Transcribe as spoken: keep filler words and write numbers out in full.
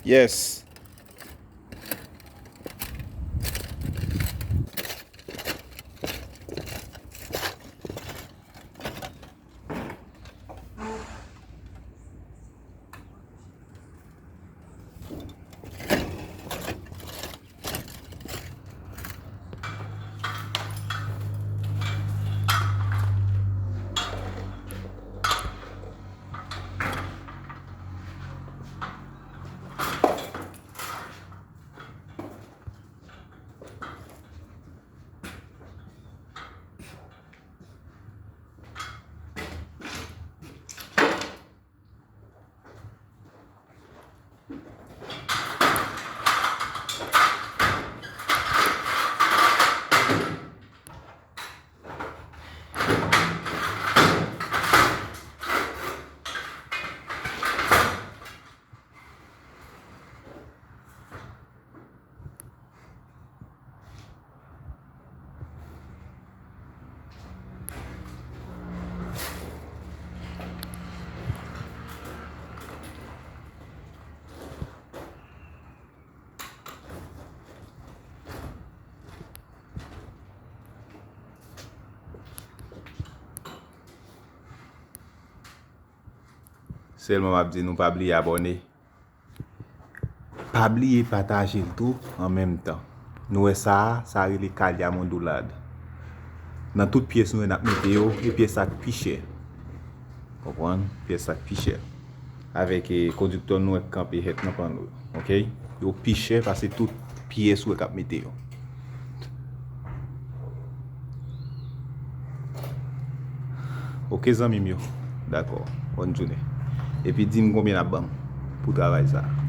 Yes. Sèlman m ap di nou pa bliye abòne. Pa bliye pataje l tou an menm tan. Nou wè sa a, sa rele Calliamondoulade. Nan tout pyès nou wè n ap mete yo, e pyès sa k pi chè. Konprann? Pyès sa k pi chè. Avèk, e, kondiktè nou wè k kanpe hèt nan panno yo. Oke? Yo pi chè pase tout pyès ou wè k ap mete yo. Oke, zanmi m yo. Dakò. Bòn jounen. Epi di m konbyen n ap ban m pou travay sa a.